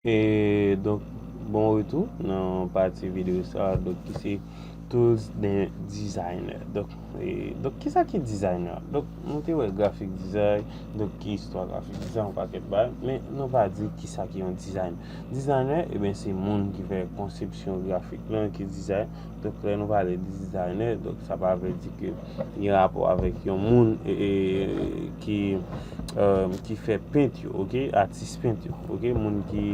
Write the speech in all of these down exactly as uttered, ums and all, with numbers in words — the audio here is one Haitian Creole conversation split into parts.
E donk, bon retou nan pati videyo sa, donk ki se Tools den Designer. Donk, e, donk kisa ki designer? Donk, nou te wè grafik design, donk ki istwa grafik design, yon pakèt bagay, men nou pa di kisa ki yon designer. Designer, e ben, se moun ki fè konsepsyon grafik lan, ki design. Donk, lè nou pale de designer, donk sa pa vle di ke gen rapò avèk yon moun e, e, ki, e, ki fè pent yo, oke? Atis pent yo, oke? Moun ki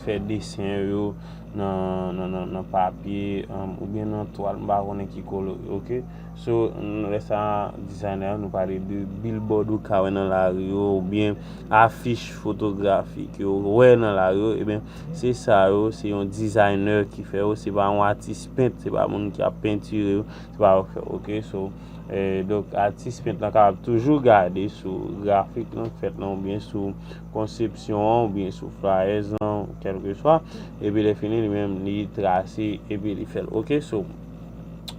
fè desen yo nan, nan, nan, nan papye, e, oubyen nan twal, m pa konnen ki kolo, oke? So, lè sa, designer, nou pale de billboard ou ka wè nan lari yo, oubyen afich fotografik yo wè nan lari yo, ebyen, se sa yo, se yon designer ki fè yo, se pa yon atis pent, se pa moun ki ap pentire yo, se pa yo k fè, oke? So, e, donk, atis pent lan kapab toujou gade sou grafik lan k fèt lan, oubyen sou konsepsyon an, oubyen sou flyers lan, kèlkeswa, epi lè fini, li menm, li trase, epi li fè l, oke? So,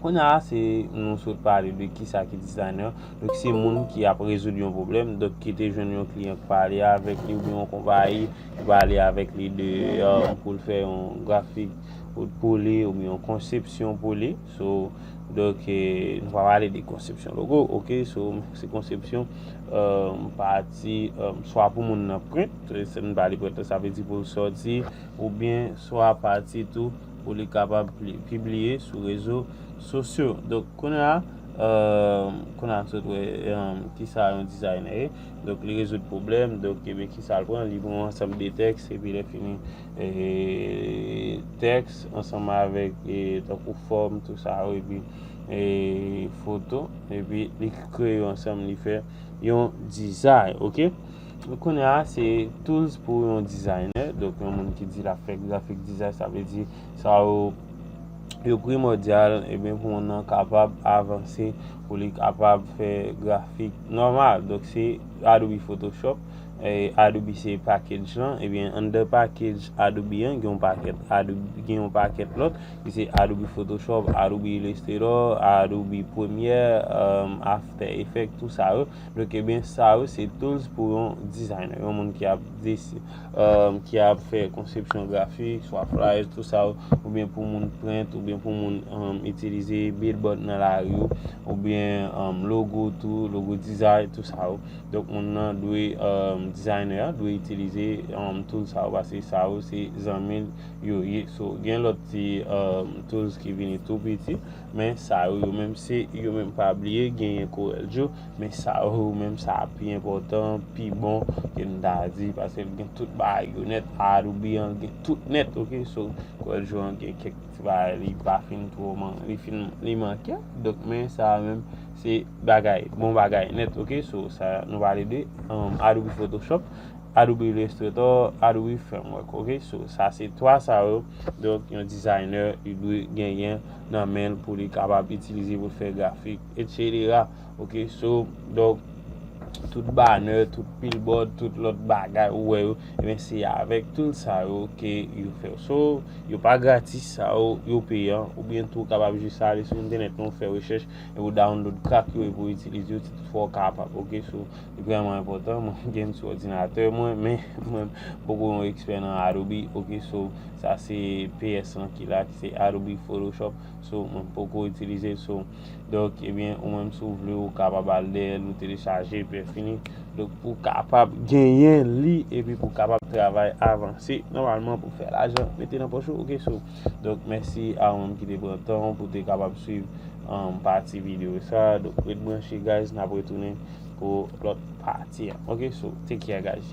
kounye a, se nou sot pale de kisa ki designer. Donk, se moun ki ap rezoud yon pwoblèm. Donk, ki te jwenn yon kliyan ki pale avèk li oubyen yon konpayi ki pale avèk li de, e, pou l fè yon grafik pou, pou li oubyen yon konsepsyon pou li. So, donk, e, nou pa pale de konsepsyon logo, oke? So, se konsepsyon, e, pati, e, swa pou moun nan print, se nou pale print, sa vle di pou l sòti, oubyen swa pati tou pou li kapab pli-, pibliye sou rezo sosyo. Donk, kounye a, e, kounye a, nou sot wè, e, kisa yon designer ye. Donk, li rezoud pwoblèm. Donk, ebyen, kisa l pran? Li pran yon ansanm de tèks, epi lè fini, e, tèks ansanm avèk, e, tankou fòm, tou sa yo, epi, e, foto, epi li kreye yo ansanm, li fè yon design, oke? Kounye a, se tools pou yon designer, donk yon moun ki di l ap fè grafik design, sa vle di sa yo, yo primòdyal, ebyen, pou moun nan kapab avanse, pou li kapab fè grafik nòmal. Donk, se Adobe Photoshop, e, Adobe se package lan, ebyen, under package Adobe an, gen yon pakèt Adobe, gen yon pakèt lòt, ki se Adobe Photoshop, Adobe Illustrator, Adobe Premiere, e, After Effects, tou sa yo. Donk, ebyen, sa yo se tools pou yon designer, yon moun ki ap desi-, e, ki ap fè konsepsyon grafik, swa flyers, tou sa yo, oubyen pou moun print, oubyen pou moun, e, itilize billboard nan lari yo, oubyen, e, logo tou, logo design, tou sa yo. Donk, moun nan dwe, e, designer an dwe itilize, e, tool sa yo, paske sa yo se zanmi l yo ye. So, gen lòt ti, e, tools ki vini tou piti, men sa yo, yo menm se, yo menm pa bliye, genyen Corel Draw, men sa yo, yo menm sa pi enpòtan, pi bon, ke n ta di, paske l gen tout bagay yo nèt, Adobe an, l gen tout nèt, oke? So, Corel Draw an gen kèk ti bagay, li pa fin twò man-, li fin, li manke, donk, men sa menm, se bagay, bon bagay nèt, oke? So, sa, nou pale de, e, Adobe Photoshop, Adobe Illustrator, Adobe Framework, oke? So, sa se twa sa yo. Donk, yon designer, li dwe genyen nan men l pou li kapab itilize pou l fè grafik, et cetera. Oke? So, donk, tout banner, tout billboard, tout lòt bagay ou wè yo, ebyen, se avèk tool sa yo ke yo fè yo. So, yo pa gratis, sa yo, yo peyan, oubyen tou, ou kapab jis ale sou entènèt lan, ou fè rechèch, e ou download crack yo, epi ou itilize yo, si toutfwa ou kapab, oke? So, li vrèman enpòtan. Mwen gen sou òdinatè mwen, men mwen poko yon ekspè nan Adobe, oke? So, sa se P S lan ki la, ki se Adobe Photoshop. So, mwen poko itilize, so, donk, ebyen, ou menm si w vle, ou kapab al dèyè l, ou telechaje, epi fini. Donk, pou w kapab genyen li, epi pou w kapab travay avanse nòmalman pou fè lajan, mete nan pòch ou, oke? So, donk, mèsi a ou menm ki te pran tan w pou te kapab swiv, e, pati videyo sa. Donk, ret branche, guys, n ap retounen pou lòt pati an. Oke, so, take care, guys.